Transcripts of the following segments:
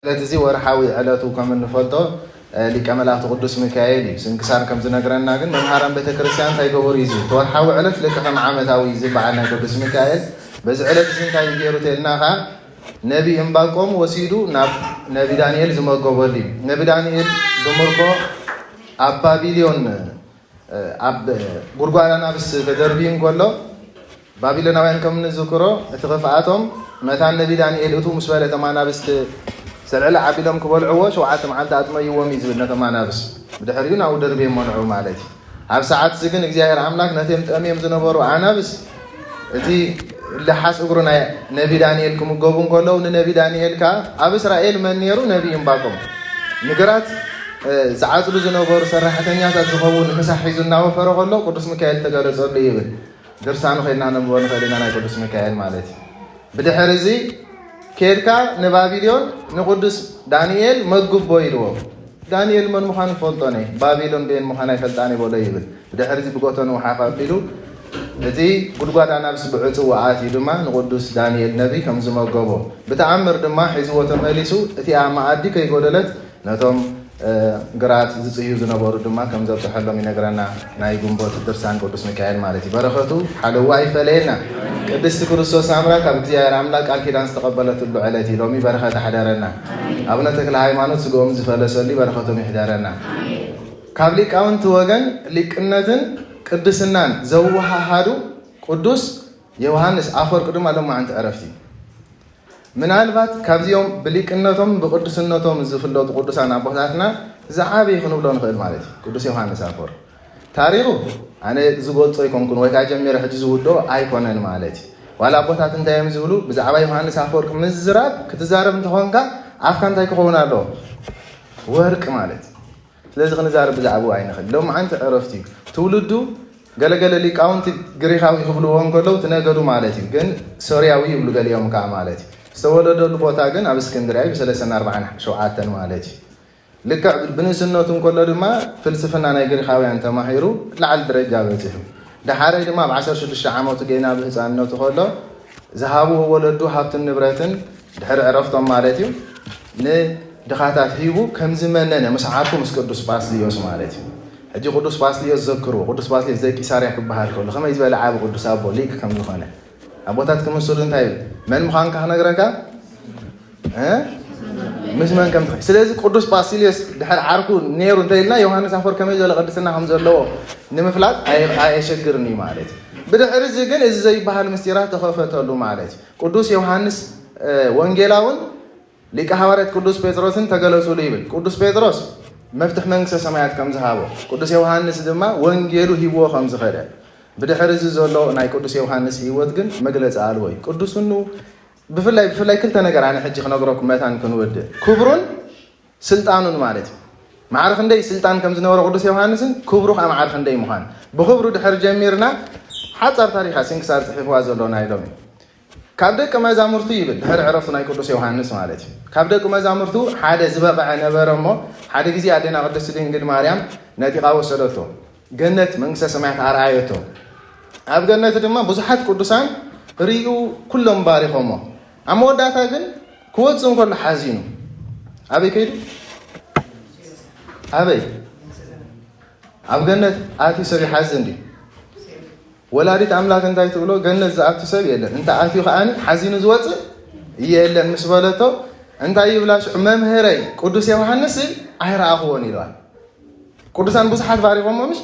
ዕለት እዚ ወርሓዊ ዕለቱ ከም እንፈልጦ ሊቀ መላእክቲ ቅዱስ ሚካኤል እዩ። ስንክሳር ከም ዝነግረና ግን መምሃራን ቤተ ክርስቲያን እንታይ ገበሩ እዩ ዝብል? እቲ ወርሓዊ ዕለት ልክዕ ከም ዓመታዊ ዝበዓል ናይ ቅዱስ ሚካኤል በዚ ዕለት እዚ እንታይ እዩ ገይሩ ተልና ኸዓ ነቢ እምባቆም ወሲዱ ናብ ነቢ ዳንኤል ዝመገበሉ እዩ። ነቢ ዳንኤል ብምርኮ ኣብ ባቢሎን ኣብ ጉድጓድ ኣናብስ ተደርብዩ እንከሎ ባቢሎናውያን ከም እንዝክሮ እቲ ክፍኣቶም መታን ነቢ ዳንኤል እቱ ምስ በለ እቶም ኣናብስቲ ሰልዕለ ዓቢሎም ክበልዕዎ ሸውዓተ መዓልቲ ኣጥመይዎም እዩ ዝብል ነቶም ኣናብስ ብድሕሪኡ ናብኡ ደርብዮም መንዑ ማለት እዩ። ኣብ ሰዓት እዚ ግን እግዚኣብሔር ኣምላክ ነቶም ጠምዮም ዝነበሩ ኣናብስ እቲ ልሓስ እግሩ ናይ ነቢ ዳንኤል ክምገቡ እንከለዉ ንነቢ ዳንኤል ከዓ ኣብ እስራኤል መን ነይሩ? ነቢ እምባቆም። ንግራት ዝዓፅዱ ዝነበሩ ሰራሕተኛታት ዝኸውን ምሳሕ ሒዙ እናወፈረ ከሎ ቅዱስ ሚካኤል ተገለጸሉ ይብል። ድርሳኑ ከይድና ነንብቦ ንኽእል ኢና ናይ ቅዱስ ሚካኤል ማለት እዩ። ብድሕር እዚ ከድካ ንባቢልዮን ንቅዱስ ዳንኤል መግቦ ኢልዎ። ዳንኤል መን ምዃኑ ይፈልጦ ነ ባቢሎን ቤን ምዃን ኣይፈልጣን ይበሎ ይብል። ብድሕር እዚ ብጎተኑ ሓፍ ኣቢሉ እቲ ጉድጓድ ኣናብስ ብዕፅዋ ኣትዩ ድማ ንቅዱስ ዳንኤል ነቢ ከም ዝመገቦ ብተኣምር ድማ ሒዝዎ ተመሊሱ እቲኣ መኣዲ ከይጎደለት ነቶም ግራት ዝጽህዩ ዝነበሩ ድማ ከም ዘብጽሐሎም ይነግረና። ናይ ግንቦት ድርሳን ቅዱስ ሚካኤል ማለት እዩ። በረኸቱ ሓለዋ ይፈለየና። ቅድስቲ ክርስቶስ ኣምራ ካብ እግዚኣብሔር ኣምላክ ቃል ኪዳን ዝተቐበለትሉ ዕለት እዩ። ሎሚ በረኸት ኣሕደረና። ኣቡነ ተክለ ሃይማኖት ስግኦም ዝፈለሰሉ በረኸቶም ይሕደረና። ካብ ሊቃውንቲ ወገን ሊቅነትን ቅድስናን ዘወሃሃዱ ቅዱስ ዮሃንስ ኣፈወርቅ ድማ ሎማዓንቲ ዕረፍቲ እዩ። ምናልባት ካብዚኦም ብሊቅነቶም ብቅዱስነቶም ዝፍለጡ ቅዱሳን ኣቦታትና ዝዓበየ ክንብሎ ንኽእል ማለት እዩ። ቅዱስ ዮሃንስ ኣፈወርቅ ታሪኹ ኣነ ዝገልጾ ኣይኮንኩን ወይ ከዓ ጀሚረ ሕጂ ዝውድኦ ኣይኮነን ማለት እዩ። ዋላ ኣቦታት እንታይ እዮም ዝብሉ ብዛዕባ ዮሃንስ ኣፈወርቅ ምዝራብ ክትዛረብ እንተኾንካ ኣፍካ እንታይ ክኸውን ኣለዎ? ወርቂ ማለት እዩ። ስለዚ ክንዛረብ ብዛዕባኡ ኣይንኽእል። ሎማዓንቲ ዕረፍቲ እዩ። ትውልዱ ገለገለ ሊቃውንቲ ግሪኻዊ ክብልዎ እንከለዉ ትነገዱ ማለት እዩ። ግን ሶርያዊ ይብሉ ገሊኦም ከዓ ማለት እዩ። ዝተወለደሉ ቦታ ግን ኣብ እስክንድርያ እዩ፣ ብ34 ሸውዓተን ማለት እዩ። ልክዕ ብንእስነቱ እንከሎ ድማ ፍልስፍና ናይ ግሪኻውያን ተማሂሩ ላዕሊ ደረጃ በፂሑ። ደሓረይ ድማ ኣብ 16 ዓመቱ ገና ብህፃንነቱ ከሎ ዝሃብዎ ወለዱ ሃብትን ንብረትን ድሕሪ ዕረፍቶም ማለት እዩ ንድኻታት ሂቡ ከም ዝመነነ ምስ ዓርኩ ምስ ቅዱስ ባስልዮስ ማለት እዩ። ሕጂ ቅዱስ ባስልዮስ ዘክርዎ። ቅዱስ ባስልዮስ ዘቂሳርያ ክበሃል ከሎ ከመይ ዝበለ ዓቢ ቅዱስ ኣቦ ሊቅ ከም ዝኾነ ኣቦታት ክምስሉ እንታይ ይብል? መን ምዃንካ ክነግረካ እ? ምስ መን ከም ትኸ-፣ ስለዚ ቅዱስ ባስልዮስ ድሕሪ ዓርኩ ነይሩ እንተኢልና ዮሃንስ ኣፈወርቅ ከመይ ዝበለ ቅድስና ከም ዘለዎ ንምፍላጥ ኣየ-፣ ኣየሸግርን እዩ ማለት እዩ። ብድሕሪ እዚ ግን እዚ ዘይበሃል ምስጢራት ተኸፈተሉ ማለት እዩ። ቅዱስ ዮሃንስ እ፣ ወንጌላውን ሊቀ ሃዋርያት ቅዱስ ጴጥሮስን ተገለጹሉ ይብል። ቅዱስ ጴጥሮስ መፍትሕ መንግስተ ሰማያት ከም ዝሃቦ፣ ቅዱስ ዮሃንስ ድማ ወንጌሉ ሂብዎ ከም ዝኸደ። ብድሕሪ እዚ ዘሎ ናይ ቅዱስ ዮሃንስ ህይወት ግን መግለጺ ኣልቦ እዩ። ቅዱስኑ ብፍላይ ብፍላይ ክልተ ነገር ኣነ ሕጂ ክነግረኩም መታን ክንውድእ። ክብሩን ስልጣኑን ማለት እዩ። ማዕረ ክንደይ ስልጣን ከም ዝነበሮ ቅዱስ ዮሃንስን ክብሩ ከዓ ማዕረ ክንደይ ምዃን። ብክብሩ ድሕር ጀሚርና ሓጻር ታሪኻ ስንክሳር ጽሒፍዋ ዘሎ ናይ ሎሚ። ካብ ደቂ መዛሙርቱ ይብል ድሕሪ ዕረፍቱ ናይ ቅዱስ ዮሃንስ ማለት እዩ። ካብ ደቂ መዛሙርቱ ሓደ ዝበቕዐ ነበረ እሞ ሓደ ግዜ ኣዴና ቅድስቲ ድንግል ማርያም ነጢቓ ወሰደቶ። ገነት መንግስተ ሰማያት ኣርኣየቶ። ኣብ ገነት ድማ ብዙሓት ቅዱሳን ርእዩ ኩሎም ባሪኾሞ። ኣብ መወዳእታ ግን ክወጽእ እንከሎ ሓዚኑ። ኣበይ ከይዱ? ኣበይ? ኣብ ገነት ኣትዩ ሰብ ይሓዝን ድዩ? ወላዲት ኣምላክ እንታይ ትብሎ? ገነት ዝኣቱ ሰብ የለን። እንተ ኣትዩ ከኣኒ ሓዚኑ ዝወጽእ የለን ምስ በለቶ እንታይ ይብላ ሽዑ? መምህረይ ቅዱስ ዮሃንስ ኣይረኣኽዎን ኢለዋ። ቅዱሳን ብዙሓት ባሪኾሞ ምሽ?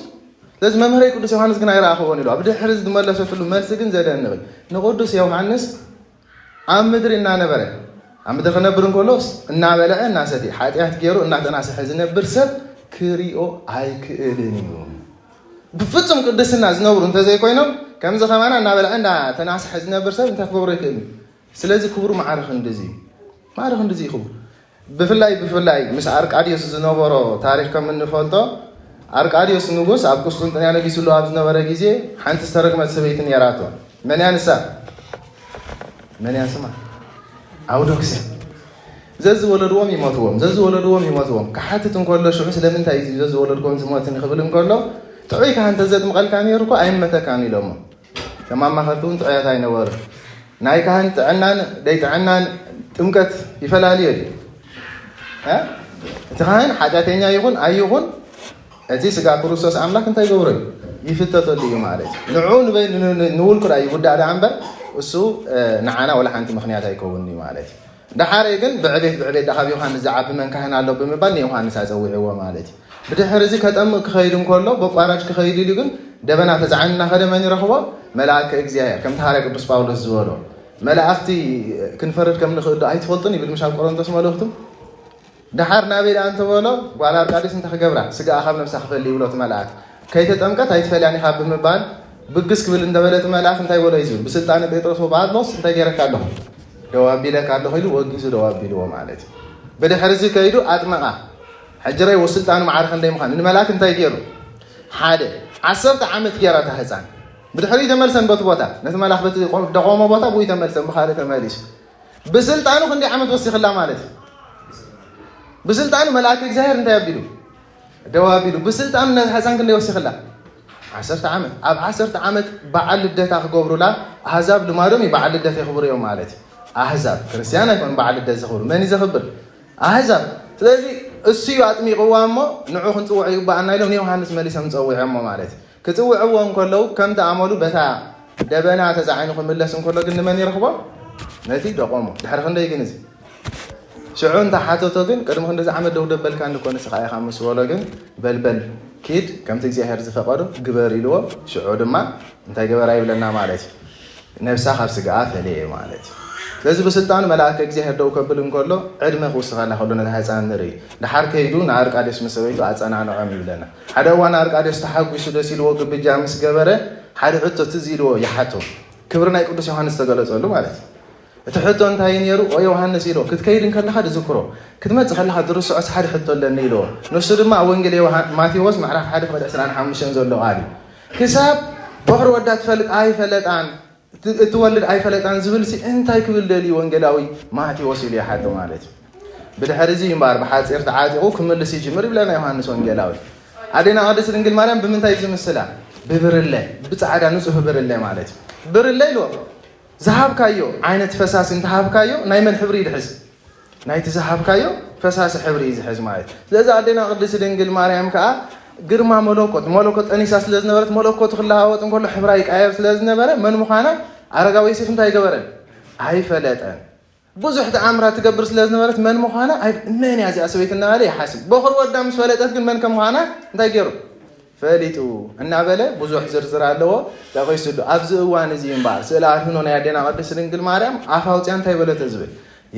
ስለዚ መምህረይ ቅዱስ ዮሃንስ ግን ኣይረኣኽዎን ኢለዋ። ብድሕሪ ዝመለሰትሉ መልሲ ግን ዘደንቕ እዩ። ንቅዱስ ዮሃንስ ኣብ ምድሪ እናነበረ ኣብ ምድሪ ክነብር እንከሎስ እናበልዐ እናሰትየ ሓጢኣት ገይሩ እናተናስሐ ዝነብር ሰብ ክሪኦ ኣይክእልን እዩ። ብፍጹም ቅድስና ዝነብሩ እንተዘይኮይኖም ከምዚ ከማና እናበልዐ እናተናስሐ ዝነብር ሰብ እንታይ ክገብሮ ይክእል እዩ? ስለዚ ክብሩ ማዕረ ክንድዚ እዩ። ማዕረ ክንድዚ እዩ ክብሩ። ብፍላይ ብፍላይ ምስ ኣርቃድዮስ ዝነበሮ ታሪክ ከም እንፈልጦ ኣርቃድዮስ ንጉስ ኣብ ቁስጥንጥንያ ነጊስሉ ኣብ ዝነበረ ግዜ ሓንቲ ዝተረግመት ሰበይቲ ነይራቶ። መን እያ ንሳ? መን እያ ስማ? ኣውዶክስያ። ዘዝወለድዎም ይሞትዎም፣ ዘዝወለድዎም ይሞትዎም። ክሓትት እንከሎ ሽዑ ስለምንታይ እዩ ዘዝወለድዎም ዝሞትኒ ክብል እንከሎ ጥዑይ ካህን ተዘጥምቐልካ ነይሩ እኮ ኣይመተካን ኢሎሞ። ከም ኣማኸርቲ እውን ጥዑያት ኣይነበሩ። ናይ ካህን ጥዕናን ደይጥዕናን ጥምቀት ይፈላልዮ ድዩ? እ? እቲ ካህን ሓጢኣተኛ ይኹን ኣይኹን፣ እቲ ስጋ ክርስቶስ ኣምላኽ እንታይ ይገብሮ እዩ? ይፍተተሉ እዩ ማለት እዩ። ንዑ ንበይ-፣ ን-፣ ን-፣ ንውልቁ ዳ ይጉዳእ ደኣ እምበር፣ እሱ፣ እ፣ ንዓና ወላ ሓንቲ ምኽንያት ኣይከውንን እዩ ማለት እዩ። ደሓር ግን ብዕቤት ብዕቤት ደኣ ካብ ዮሃንስ ዝዓቢ መን ካህን ኣሎ ብምባል ንዮሃንስ ኣጸዊዕዎ ማለት እዩ። ብድሕሪ እዚ ከጠምቕ ክኸይድ እንከሎ፣ በቋራጭ ክኸይድ ኢሉ ግን ደበና ተዛዒኑ እናኸደ መን ይረኽቦ? መልኣከ እግዚኣብሔር። ከምቲ ሃዋርያ ቅዱስ ጳውሎስ ዝበሎ፣ መላእኽቲ ክንፈርድ ከም ንኽእል ዶ ኣይትፈልጡን ይብል ምሽ ኣብ ቆሮንቶስ መልእኽቱ። ደሓር ናበይ ደኣ እንተበሎ፣ ጓል ኣርቃዴስ እንታይ ክገብራ? ስጋኣ ካብ ነብሳ ክፈሊ ይብሎ እቲ መልኣክ። ከይተጠምቀት ኣይትፈልያን ኢኻ ብምባል ብግስ ክብል እንተበለ እቲ መልኣክ እንታይ በሎ እዩ ዝብል? ብስልጣነ ጴጥሮስ ወጳውሎስ እንታይ ገይረካ ኣለኹ? ደው ኣቢለካ ኣለኹ ኢሉ ወጊዙ ደው ኣቢልዎ ማለት እዩ። ብድሕሪ እዚ ከይዱ ኣጥመቓ። ሕጂ ረይ ወስልጣኑ ማዕረ ክንደይ ምዃኑ ንመልኣክ እንታይ ገይሩ? ሓደ። ዓሰርተ ዓመት ገይራ እታ ህፃን። ብድሕሪኡ ተመልሰን በቲ ቦታ። ነቲ መልኣክ በቲ ቆም-፣ ደቆሞ ቦታ ብኡ ተመልሰን ብኻልእ ተመሊሱ። ብስልጣኑ ክንደይ ዓመት ወሲኽላ ማለት እዩ? ብስልጣኑ መልኣክ እግዚኣብሔር እንታይ ኣቢሉ? ደው ኣቢሉ። ብስልጣኑ ነቲ ህፃን ክንደይ ወሲኽላ? ዓሰርተ ዓመት። ኣብ ዓሰርተ ዓመት በዓል ልደታ ክገብሩላ ኣህዛብ ልማዶም እዩ በዓል ልደት የኽብሩ እዮም ማለት እዩ። ኣህዛብ፣ ክርስትያን ኣይኮኑ በዓል ልደት ዘኽብሩ። መን እዩ ዘኽብር? ኣህዛብ። ስለዚ እሱ እዩ ኣጥሚቕዋ እሞ ንዑ ክንጽውዖ ይግባኣና ኢሎም ንዮሃንስ መሊሶም ጸዊዖሞ ማለት እዩ። ክጽውዕዎ እንከለዉ ከምቲ ኣመሉ በታ ደበና ተጻዒኑ ክምለስ እንከሎ ግን ንመን ይረኽቦ? ነቲ ደቆሞ። ድሕሪ ክንደይ ግን እዚ? ሽዑ እንተ ሓተቶ ግን ቅድሚ ክንድዚ ዓመት ደው ደበልካኒ እኮ ንስኻ ኢኻ ምስ በሎ ግን በልበል ኪድ ከምቲ እግዚኣብሔር ዝፈቐዶ ግበር ኢልዎ። ሽዑ ድማ እንታይ ገበራ ይብለና ማለት እዩ? ነብሳ ካብ ስጋኣ ፈለየ ማለት እዩ። ስለዚ ብስልጣኑ መልኣከ እግዚኣብሔር ደው ከብል እንከሎ ዕድመ ክውስኸላ ከሎ ነቲ ህፃን ንርኢ። ደሓር ከይዱ ንኣርቃዴስ ምስ ሰበይቱ ኣጸናንዖም ይብለና። ሓደ እዋን ኣርቃዴስ ተሓጒሱ ደስ ኢልዎ ግብጃ ምስ ገበረ ሓደ ሕቶ ትዝ ኢልዎ ይሓቶ። ክብሪ ናይ ቅዱስ ዮሃንስ ተገለጸሉ ማለት እዩ። እቲ ሕቶ እንታይ ነይሩ? "ኦ ዮሃንስ" ኢሎ፣ "ክትከይድ እንከለኻ ድዝክሮ፣ ክትመጽእ ከለኻ ድርስዖስ ሓደ ሕቶ ኣለኒ" ኢልዎ። ንሱ ድማ ኣብ ወንጌል ዮሃ-፣ ማቴዎስ ምዕራፍ ሓደ ፍቕዲ ዕስራን ሓሙሽተን ዘሎ ቃል እዩ። "ክሳብ ቦኽሪ ወዳ ትፈልጥ ኣይፈለጣን፣ ት-፣ እትወልድ ኣይፈለጣን" ዝብል ሲ እንታይ ክብል ደልዩ ወንጌላዊ ማቴዎስ ኢሉ ይሓቶ ማለት እዩ። ብድሕሪ እዚ እምበኣር ብሓጺር ተዓጢቑ ክምልስ ይጅምር ይብለና ዮሃንስ ወንጌላዊ። ኣዴና ቅድስት ድንግል ማርያም ብምንታይ ዝምስላ? ብብርለ፣ ብጻዕዳ ንጹህ ብርለ ማለት እዩ። ብርለ ኢልዎ። ዝሃብካዮ ዓይነት ፈሳሲ እንተሃብካዮ ናይ መን ሕብሪ ይድሕዝ? ናይቲ ዝሃብካዮ ፈሳሲ ሕብሪ እዩ ዝሕዝ ማለት እዩ። ስለዚ ኣዴና ቅድስት ድንግል ማርያም ከኣ ግርማ መለኮት፣ መለኮት ጠኒሳ ስለ ዝነበረት መለኮቱ ክለዋወጥ እንከሎ ሕብራ ይቀያየር ስለ ዝነበረ መን ምዃና ኣረጋዊ ዮሴፍ እንታይ ገበረን? ኣይፈለጠን። ብዙሕ ተኣምራት ትገብር ስለ ዝነበረት መን ምዃና ኣይ-፣ መን እያ እዚኣ ሰበይቲ እናበለ ይሓስብ። በኹር ወዳ ምስ ፈለጠት ግን መን ከም ምዃና እንታይ ገይሩ? ፈሊጡ እናበለ ብዙሕ ዝርዝር ኣለዎ፣ ጠቒሱሉ። ኣብዚ እዋን እዚ እምበኣር ስእለ ኣድህኖ ናይ ኣዴና ቅድስት ድንግል ማርያም ኣፍ ኣውፅያ እንታይ በለቶ ዝብል?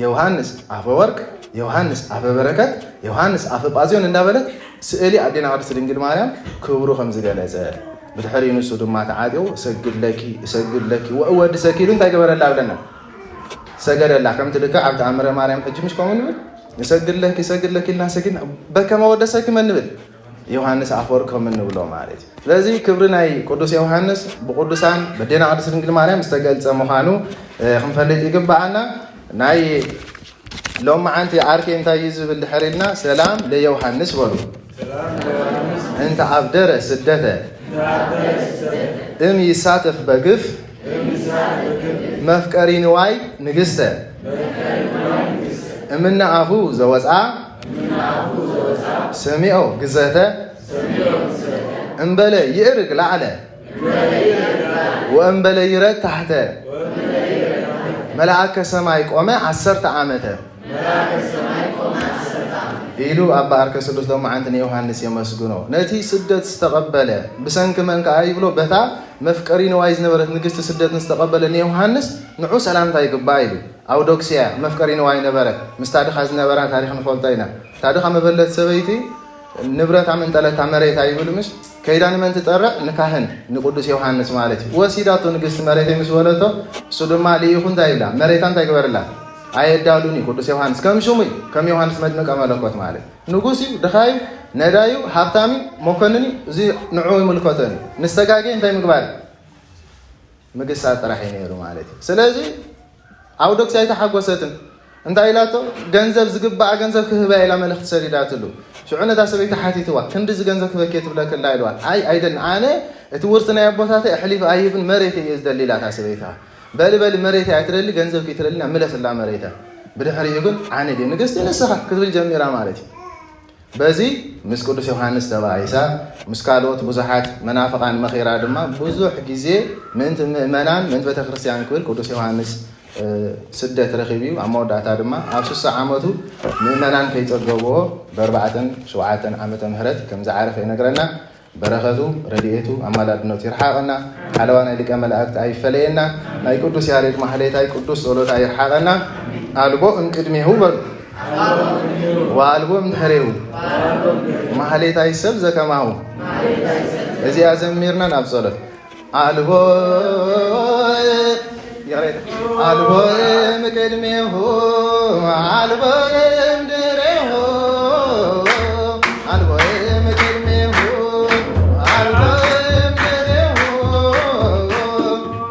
ዮሃንስ ኣፈ ወርቅ፣ ዮሃንስ ኣፈ በረከት፣ ዮሃንስ ኣፈ ጳዝዮን እንዳበለት ስእሊ ኣዴና ቅድስት ድንግል ማርያም ክብሩ ከም ዝገለጸ፣ ብድሕሪኡ ንሱ ድማ ተዓጢቑ "እሰግድ ለኪ፣ እሰግድ ለኪ ወእወድሰኪ" ኢሉ እንታይ ገበረላ ብለና? ሰገደላ። ከምቲ ልክዕ ኣብ ተኣምረ ማርያም ሕጂ ምሽ ከምኡ ንብል? "እሰግድ ለኪ፣ እሰግድ ለኪ" ኢልና ሰጊድና በከመ ወደሰኪ መን ንብል? ዮሃንስ ኣፈወርቅ ከም እንብሎ ማለት እዩ። ስለዚ ክብሪ ናይ ቅዱስ ዮሃንስ ብቅዱሳን በዴና ቅድስት ድንግል ማርያም ዝተገልጸ ምዃኑ፣ እ፣ ክንፈልጥ ይግብኣና። ናይ ሎማዓንቲ ዓርከይ እንታይ እዩ ዝብል ድሕር ኢልና፣ "ሰላም ለዮሃንስ" በሉ። "እንተ ኣብደረ ስደተ እም ይሳተፍ በግፍ መፍቀሪ ንዋይ ንግስተ እምነ ኣፉ ዘወፅኣ ሰሚዖ ግዘተ እምበለ ይእርግ ላዕለ ወእምበለ ይረድ ታሕተ መልኣከ ሰማይ ቆመ ዓሰርተ ዓመተ" ኢሉ ኣባ ኣርከስሉስ ሎማዓንቲ ንዮሃንስ የመስግኖ። ነቲ ስደት ዝተቐበለ ብሰንኪ መን ከኣ ይብሎ፣ በታ መፍቀሪ ንዋይ ዝነበረት ንግስቲ ስደት ንዝተቐበለ ንዮሃንስ ንዑ ሰላምታ ይግባእ ኢሉ። ኣውዶክስያ መፍቀሪ ንዋይ ነበረት። ምስታ ድኻ ዝነበራ ታሪኽ ንፈልጦ ኢና። እታ ድኻ መበለት ሰበይቲ ንብረታ መንጠለታ መሬታ ይብል ምሽ? ከይዳ ንመን ትጠርዕ? ንካህን፣ ንቅዱስ ዮሃንስ ማለት እዩ። ወሲዳቶ ንግስቲ መሬተይ ምስ በለቶ፣ እሱ ድማ ልኢኹ እንታይ ይብላ? መሬታ እንታይ ግበርላ? ኣየዳሉን እዩ ቅዱስ ዮሃንስ። ከም ሽሙ እዩ፣ ከም ዮሃንስ መጥምቀ መለኮት ማለት። ንጉስ እዩ፣ ድኻ እዩ፣ ነዳዩ፣ ሃብታም እዩ፣ መኮንን እዩ፣ እዚ ንዑ ይምልከቶ እዩ። ንዝተጋገየ እንታይ ምግባር? ምግሳጥ ጥራሕ እዩ ነይሩ ማለት እዩ። ስለዚ ኣውዶክስ ኣይተሓጎሰትን። እንታይ ኢላቶ? ገንዘብ፣ ዝግባኣ ገንዘብ ክህባ ኢላ መልእኽቲ ሰዲዳትሉ። ሽዑ ነታ ሰበይቲ ሓቲትዋ፣ "ክንድዚ ገንዘብ ክበኪ እየ ትብለክላ?" ኢልዋ። "ኣይ፣ ኣይደልን፣ ኣነ እቲ ውርሲ ናይ ኣቦታተይ ኣሕሊፈ ኣይህብን፣ መሬተይ እየ ዝደሊ" ኢላ እታ ሰበይታ። "በሊ፣ በሊ፣ መሬተይ ኣይትደሊ፣ ገንዘብኪ ትደሊ፣ ምለስላ መሬታ" ብድሕሪኡ ግን ኣነ ድየ ንግስቲ ንስኻ ክትብል ጀሚራ ማለት እዩ። በዚ ምስ ቅዱስ ዮሃንስ ተባኢሳ፣ ምስ ካልኦት ብዙሓት መናፍቓን መኺራ ድማ ብዙሕ ግዜ ምእንቲ ምእመናን፣ ምእንቲ ቤተ ክርስቲያን ክብል ቅዱስ ዮሃንስ፣ እ፣ ስደት ረኺቡ እዩ። ኣብ መወዳእታ ድማ ኣብ ስሳ ዓመቱ ምእመናን ከይጸገብዎ ብኣርባዕተን ሸውዓተን ዓመተ ምህረት ከም ዝዓረፈ ይነግረና። በረኸቱ፣ ረድኤቱ፣ ኣማላድነቱ ይርሓቐና። ሓለዋ ናይ ሊቀ መላእክት ኣይፈለየና። ናይ ቅዱስ ያሬድ ማህሌታይ ቅዱስ ጸሎታ ይርሓቐና። ኣልቦ እምቅድሜሁ በሉ። ወኣልቦ እምድሕሬሁ። ማህሌታይ ሰብ ዘከማሁ። እዚኣ ዘሚርና ናብ ጸሎት። ኣልቦ፣ ይቕሬታ። ኣልቦ እምቅድሜሁ፣ ኣልቦ እምድሬሁ፣ ኣልቦ እምቅድሜሁ፣ ኣልቦ እምድሬሁ፣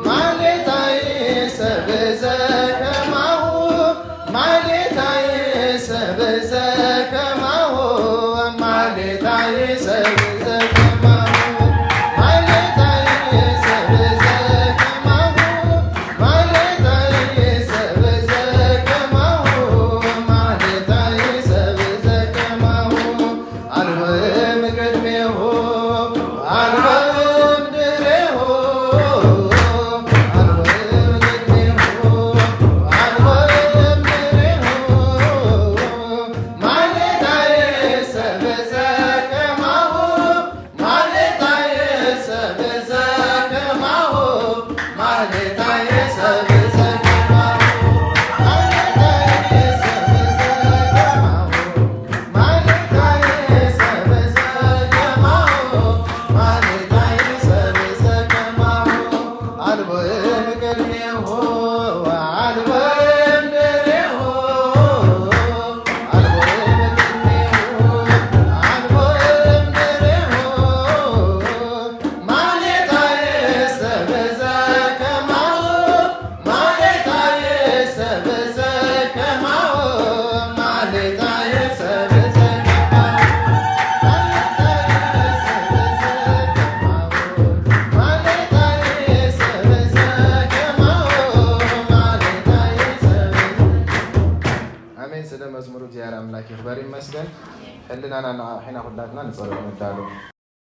ማሌታይ ሰብ ዘከማሁ፣ ማሌታይ ሰብ ዘከማሁ፣ ማሌታይ ሰብ ዘከማሁ፣ ማሌታይ ሰብ ዘከማሁ፣ ማሌታይ ሰብ ዘከማሁ፣ ማሌታይ ሰብ ዘከማሁ፣ ኣልቦ እምቅድሜሁ፣ ኣልቦ እምድሬሁ፣ ኣልቦ እምቅድሜሁ፣ ኣልቦ እምድሬሁ፣ ማሌታይ ሰብ ዘከማሁ፣ ማሌታይ ሰብ ዘከማሁ፣ ማሌታይ ሰብ ዘከማሁ፣ ማሌታይ ሰብ ዘከማሁ፣ ማሌታይ ሰብ ዘከማሁ፣ ማሌታይ ሰብ ዘከማሁ፣ ኣልቦ እምቅድሜሁ፣ ኣልቦ እምድሬሁ፣ ኣልቦ እምቅድሜሁ፣ ኣልቦ እምድሬሁ፣ ማሌታይ ሰብ ዘከማሁ፣ ማሌታይ ሰብ ዘከማሁ፣ ማሌታይ ሰብ ዘከማሁ፣ ማሌታይ ሰብ ዘከማሁ፣ ማሌታይ ሰብ ዘከማሁ፣ ማሌታይ ሰብ ኣሜን። ስለ መዝሙሩ እግዚኣብሔር ኣምላክ ይኽበር ይመስገን። ሕልናና ነቓሒና ኩላትና ንጸሎት ንዳሎ።